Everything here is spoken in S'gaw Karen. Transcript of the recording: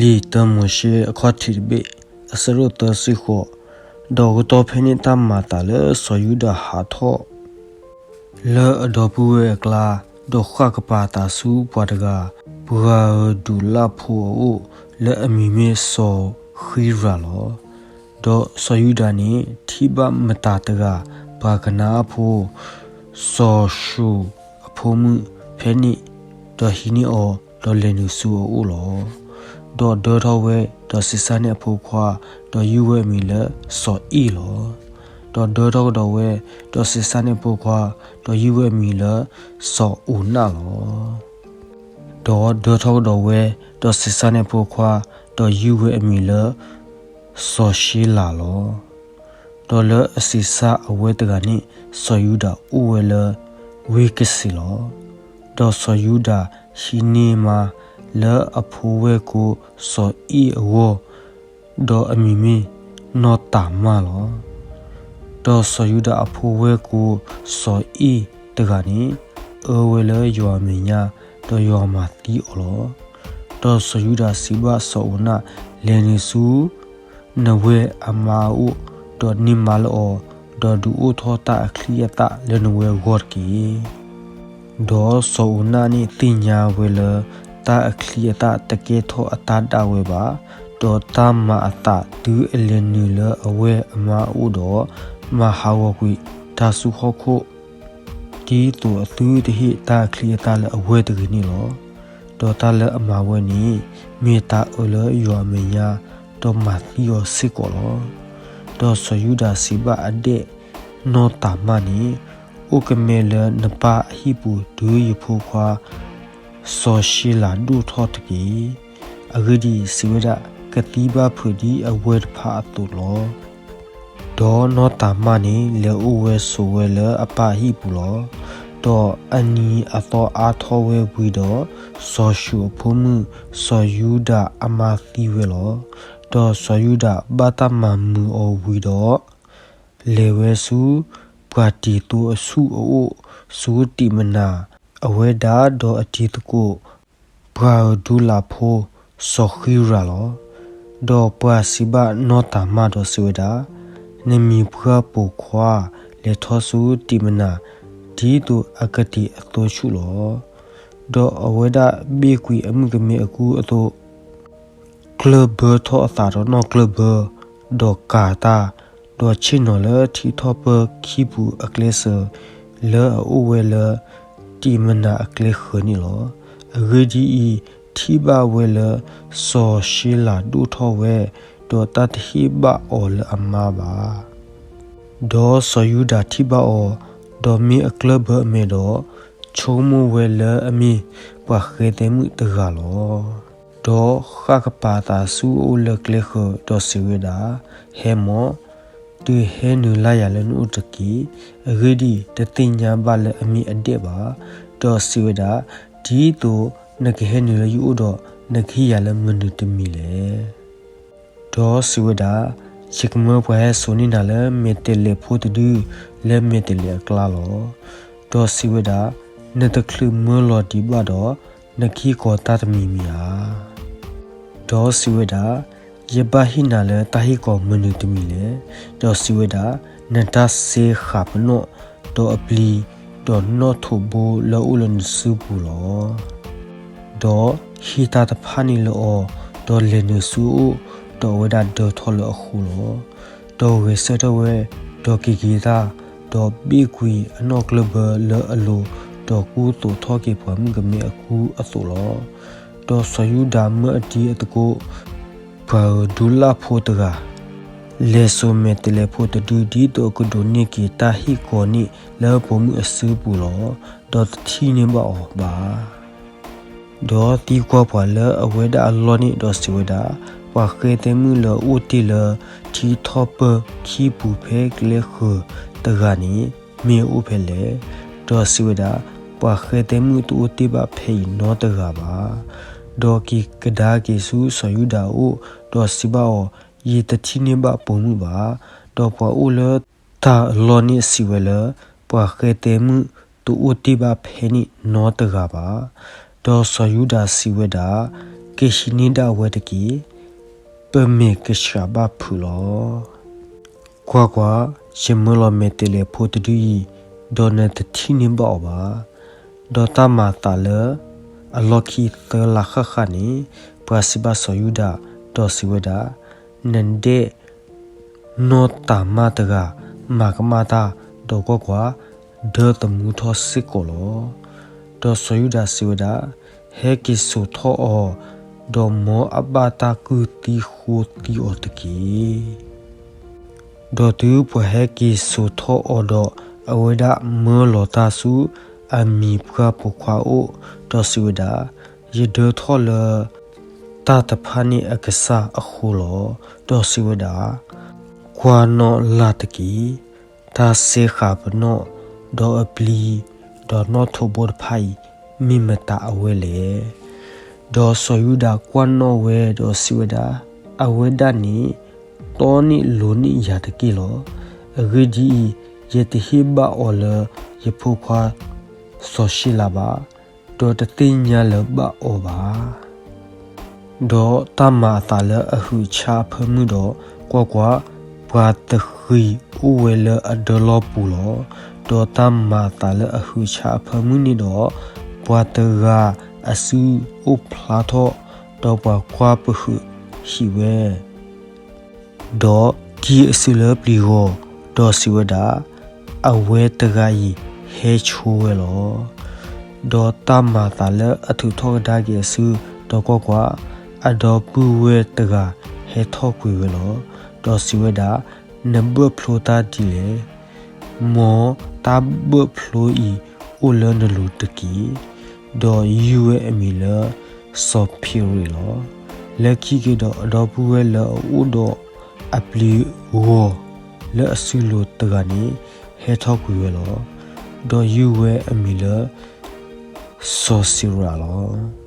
လံာ်တၢမိၤၡ့အခီၣ်ထံးတဘ့ၣ် အဆၢဒိၣ်သၢဆံဃိး, ဒီးကတီၢ်ဖဲန့ၣ်တၢ်မၤသးလၢစီၤယူဒၤဟးထီၣ် လၢအဒီပုၢ်ဝဲၢ်အကျါ, ဒီးဃၣ်ကပၤသးဆူပှၤတဂၤ, ပှၤအဒူလၣ်ဖိအအိၣ်, လၢအမံၤမ့ၢ်စီၤဃံရၤလီၤ. ဒီးစီၤယူဒၤန့ၣ် ထံၣ်ဘၣ်မတၤတဂၤ ပှၤကနၤအၣ်ဖိ စီၤၡူၣ်အဖိမုၣ်ဖဲန့ၣ်, ဒီးဟံးန့ၢ်အီၤ, ဒီးလဲၤနုာ်ဆူအအိၣ်လီၤ. ဒီးဒၢထီၣ်ဝဲ, ဒီးဆံးစၢ်န့ၢ်အဖိခွါ, ဒီးယုၢ်ဝဲအမံၤလၢစီၤအ့ၣ်လီၤ. ဒီးဒၢထီၣ်ကဒီးဝဲ, ဒီးဆံးစၢ်န့ၢ်အဖိခွါ, ဒီးယုၢ်ဝဲအမံၤလၢစီၤအိၤနၣ်လီၤ. ဒီးဒၢထီၣ်ကဒီးဝဲ, ဒီးဆံးစၢ်န့ၢ်အဖိခွါ, ဒီးယုၢ်ဝဲအမံၤလၢစီၤၡ့လးလီၤ. ဒီးလၢအဆံးစၢ်အဝဲတဂၤန့ၣ်, စီၤယူဒၤအိၣ်ဝဲလၢဝ့ၢ်ကစ့းလီၤ. ဒီးစီၤယူဒၤဟံးန့ၢ်မါလၢအဖိဝဲၢ်ကိစီၤအ့ၣ်အဂီၢ်, ဒီးအမံၤမ့ၢ်နီၢ်တၤမၣ်လီၤ. ဒီးစီၤယူဒၤအဖိဝဲၢ်ကိစီၤအ့ၣ်တဂၤန့ၣ်, အၢဝဲလၢယွၤအမဲာ်ညါ, ဒီးယွၤမၤသံအီၤလီၤ. ဒီးစီၤယူဒၤစံးဘၣ်စီၤအိၤနၣ်, လဲၤနုာ်ဆူ နဝဲၢ်အမါအအိၣ်, ဒီးန့ၢ်မါလၢအီၤ, ဒီးဒုးအိၣ်ထီၣ်တၢ်အချံအသၣ်လၢနဝဲၢ်အဂီၢ်တက့ၢ်. ဒီးစီၤအိၤနၣ်န့ၣ်သ့ၣ်ညါဝဲလၢ တၢ်အချံအသၣ်တကဲထီၣ်အတၢ်ဒၣ်ဝဲဘၣ်, ဒီးတၢ်မၤအသးတုၤအလဲၤနုာ်လၢအဝဲၢ်အမါအအိၣ်ဒီး, မၤဟးဂီၤကွံာ်တၢ်ဆူဟီၣ်ခိၣ် ဒ်သိးအသုတဟ့ၣ်တၢ်အချံအသၣ်လၢအဝဲၢ်တဂ့ၤန့ၣ်လီၤ. ဒီးတၢ်လၢအမၤဝဲန့ၣ်, မ့ၢ်တၢ်အၢလၢယွၤအမဲာ်ညါ, ဒီးမၤသံအီၤစ့ၢ်ကီးလီၤ. ဒီးစီၤယူဒၤစံးဘၣ်အဒဲၣ်နီၢ်တၤမၣ်န့ၣ်, အိၣ်ကမဲလၢနပၢ်အဟံၣ်ပူၤတုၤယဖိခွါ စီၤၡ့လးဒိၣ်ထီၣ်တက့ၢ်. အဂ့ၢ်ဒ်အံၤ, စံးဝဲဒၣ်, ကသံဘၣ်ဖုးဒ်အဝဲၢ်တဖၣ်အသိးလီၤ. ဒီးနီၢ်တၤမၣ်န့ၣ် လဲၤအိၣ်ဝဲဆိးဝဲလၢအပၢ်အဟံၣ်ပူၤလီၤ. ဒီးအနံၤအသီအါထီၣ်ဝဲဝံၤဒီး, စီၤၡူၣ်အဖိမုၣ် စီၤယူဒၤအမါသံဝဲလီၤ. ဒီးစီၤယူဒၤဘၣ်တၢ်မၤမုာ်အီၤဝံၤဒီး, လဲၤဝဲဆူပှၤတံၤသိအဆူၣ်အအိၣ်, ဆူတံးမနၤအဝဲဒၣ်ဒီးအတံၤသကိး ပှၤအဒူလၣ်ဖိ စီၤဃံရၤလီၤ. ဒီးပှၤစံးဘၣ်နီၢ်တၤမၣ်ဒီးစံးဝဲဒၣ်, နမံၤပှၢ်ပိာ်ခွါလဲၤထီၣ်ဆူတံးမနၤ, ဒ်သိးအကတံာ်အသိဆူၣ်လီၤ. ဒီးအဝဲဒၣ်ဘ့ၣ်ကွံာ်အမုၣ်ကမဲအကူအသိး, ကျၢၢ်ဘၢထီၣ်အသးဒီးနီၢ်ကျၢၢ်ဘၢ, ဒီးကၤတၢ်, ဒီးဆ့ၣ်နီၤလၢထံထီၣ်ပၢခံပူၤအကျဲစၢၤ, လၢအအိၣ်ဝဲလၢတံးမနၤအကျဲဃၢၤန့ၣ်လီၤ. အဂ့ၢ်ဒ်အံၤ, ထံၣ်ဘၣ်ဝဲလၢ စီၤၡ့လးဒိၣ်ထီၣ်ဝဲ, ဒီးတၢ်တဟ့ၣ်ဘၣ်အီၤလၢအမါဘၣ်. ဒီးစီၤယူဒၤထံၣ်ဘၣ်အီၤ, ဒီးမ့ၢ်အကျၢၢ်ဘၢအမဲာ်ဒီး, ဆိကမိၣ်ဝဲလၢအမ့ၢ်ပှၤဃဲသဲမုၣ်တဂၤလီၤ. ဒီးဃၣ်ကပၤသးဆူအအိၣ်လၢကျဲဃၢၤဒီးစံးဝဲဒၣ်, ဟဲမီၢ်, တုၤဟဲနုာ်လၢ်ယၤလၢနအိၣ်တက့ၢ်. အဂ့ၢ်ဒ်အံၤ, တသ့ၣ်ညါဘၣ်လၢအမ့ၢ်အဒဲၣ်ဘၣ်. ဒီးစံးဝဲဒၣ်, ဒ်သိးနကဟဲနုာ်လၢယအိၣ်ဒီး, နကဟ့ၣ်ယၤလၢမနုၤတမံၤလဲၣ်. ဒီးစံးဝဲဒၣ်, ယကမၢပှၤဟဲစိာ်န့ၢ်နၤလၢမဲာ်တဲးလဲးဖိတဒု, လၢမဲာ်တဲးလဲးအကျါလီၤ. ဒီးစံးဝဲဒၣ်, နတချုးမၢလီၤဒံးဘၣ်ဒီး, နကဟ့ၣ်ကီၤတၢ်တမံၤမံၤဧါ. ဒီးစံးဝဲဒၣ်, ယဘၣ်ဟ့ၣ်နၤလၢတၢ်ဟ့ၣ်ကီၤမနုၤတမံၤလဲၣ်. ဒီးစံးဝဲဒၣ်, နတၢ်စ့ဃာ်ပနီၣ်, ဒီးအပျံၤ, ဒီးနီၣ်ထိးဘိလၢအအိၣ်လၢနစုပူၤလီၤ. ဒီးဟ့ၣ်တၢ်တဖၣ်န့ၣ်လၢအီၤ, ဒီးလဲၤနုာ်ဆူအအိၣ်, ဒီးအဝဲဒၣ်ဒၢထီၣ်လၢအဃိလီၤ. ဒီးဂဲၤဆၢထၢၣ်ဝဲ, ဒီးက့ၤက့ၤတၢ်, ဒီးဘ့ၣ်ကွံာ်အနီၢ်ကျၢၢ်ဘၢလၢအလိၤ, ဒီးကူသိးထီၣ်က့ၤပှၤမုၣ်ကမဲအကူအသိးလီၤ. ဒီးစီၤယူဒၤမၢအတံၤအသကိး ပှၤအဒူလၣ်ဖိတဂၤ, လဲၤစိာ်မဲာ်တဲးလဲးဖိတဒု ဒ်သိးအကဒိးန့ၢ်က့ၤတၢ်ဟ့ၣ်ကီၤန့ၣ်လၢပိာ်မုၣ်အစုပူၤလီၤ. ဒီးတထံၣ်န့ၢ်ဘၣ်အီၤဘၣ်. ဒီးသံကွၢ်ပှၤလၢအဝဲဒၣ်အလီၢ်န့ၣ်ဒီးစံးဝဲဒၣ်, ပှၤဃဲသဲမုၣ်လၢအအိၣ်တ့ၢ်လၢထံထီၣ်ပၢခံပူၤဖဲကျဲဃၢၤတဂၤန့ၣ် မ့ၢ်အအိၣ်ဖဲလဲၣ်. ဒီးစံးဝဲဒၣ်, ပှၤဃဲသဲမုၣ်တအိၣ်တ့ၢ်ဘၣ်ဖဲအံၤနီတဂၤဘၣ်. ဒီးက့ၤကဒါက့ၤဆူစီၤယူဒၤအအိၣ်, ဒီးစံးဘၣ်အီၤ, ယတထံၣ်န့ၢ်ဘၣ်ပိာ်မုၣ်ဘၣ်. ဒီးပှၤအိၣ်လၢတၢ်အလီၢ်န့ၣ်စံးဝဲလၢ, ပှၤဃဲသဲမုၣ်တအိၣ်တ့ၢ်ဘၣ်ဖဲန့ၣ်နီတဂၤဘၣ်. ဒီးစီၤယူဒၤစံးဝဲဒၣ်, ကဟံးန့ၢ်ဒၣ်ဝဲတက့ၢ်. ပမ့ၢ်ကစှၤဘၣ်ဖုးလီၤ. ကွၢ်ကွၢ်, ယမၢလီၤမဲာ်တဲးလဲးဖိတဒုအံၤ, ဒီးနတထံၣ်န့ၢ်ဘၣ်အီၤဘၣ်. ဒီးတၢ်မၤအသးလၢအလီၢ်ခံသၢလါဃၣ်ဃၣ်န့ၣ်, ပှၤစံးဘၣ်စီၤယူဒၤ, ဒီးစံးဝဲဒၣ်, နဒဲ နီၢ်တၤမၢ်တဂၤ မၤကမၣ်တၢ်, ဒီးကွၢ်ကွၢ်, ဒၢသမူထီၣ်စ့ၢ်ကီးလီၤ. ဒီးစီၤယူဒၤစံးဝဲဒၣ်, ဟဲက့ၤစိာ်ထီၣ်အီၤ, ဒီးမ်အဘၣ်တၢ်ကုၢ်သံဃိသံအီၤတက့ၢ်. ဒီးတုၤပှၤဟဲက့ၤစိာ်ထီၣ်အီၤဒီး, အဝဲဒၣ်မၢလီၤတၢ်ဆူအမံၤပှၢ်ပိာ်ခွါအအိၣ်, ဒီးစံးဝဲဒၣ်, ယဒၢထီၣ်လၢ တၢ်တဖၣ်န့ၣ်အကစၢ်အဃိလီၤ. ဒီးစံးဝဲဒၣ်, ကွၢ်နီၣ်လၢ်တက့ၢ်. တၢ်စဲဃာ်ပနီၣ်, ဒီးအပျံၤ, ဒီးနီၣ်ထိးဘိတဖၣ်အံၤ မ့ၢ်မတၤအဝဲလဲၣ်. ဒီးစီၤယူဒၤကွၢ်နီၣ်ဝဲဒီးစံးဝဲဒၣ်, အဝဲဒၣ်န့ၣ် တီန့ၢ်လိၤန့ၢ်ယၤတက့ၢ်လီၤ. အဂ့ၢ်ဒ်အံၤ, ယတဟ့ၣ်ဘၣ်အီၤလၢယဖိခွါစီၤၡ့လးဘၣ်, ဒီးတသ့ၣ်ညါလၢၤဘၣ်အီၤဘၣ်. ဒီးတၢ်မၤအသးလၢအဟုးအဆါအဖၢမုၢ်ဒီး, ကွၢ်ကွၢ်, ပှၤတဃံၤအိၣ်ဝဲလၢအဒၢလီၢ်ပူၤလီၤ. ဒီးတၢ်မၤအသးလၢအဟုးအဆါအဖၢမုၢ်န့ၣ်ဒီး, ပှၤတဂၤအစုအိၣ်ဖျါထီၣ်, ဒီးပှၤကွၢ်ပဟုးဟံးဝဲ ဒီးက့ၤအစုလၢပျံၤဂီၤ, ဒီးစံးဝဲဒၣ်, အဝဲတဂၤအံၤဟဲဆိဝဲလီၤ. ဒီးတၢ်မၤအသးလၢအထုးထီၣ်ကဒါက့ၤအစု, ဒီးကွၢ်ကွၢ်, အဒီပုၢ်ဝဲၢ်တဂၤဟဲထီၣ်ကွံာ်ဝဲလီၤ. ဒီးစံးဝဲဒၣ်, နဘၢၣ်ဖျိတၢ်ဒ်လဲၣ်. မ်တၢ်ဘၢၣ်ဖျိအံၤအိၣ်လၢနလိၤတက့ၢ်. ဒီးယုၢ်ဝဲအမံၤလၢ စီၤဖ့ရ့းလီၤ. လၢခံက့ၤဒီး, အဒီပုၢ်ဝဲၢ်လၢအအိၣ်ဒီးအပျံၤဂီၤလၢအစုလိၤတဂၤန့ၣ် ဟဲထီၣ်ကွံာ်ဝဲလီၤ. ဒီးယုၢ်ဝဲအမံၤလၢ စီၤစံရးလီၤ.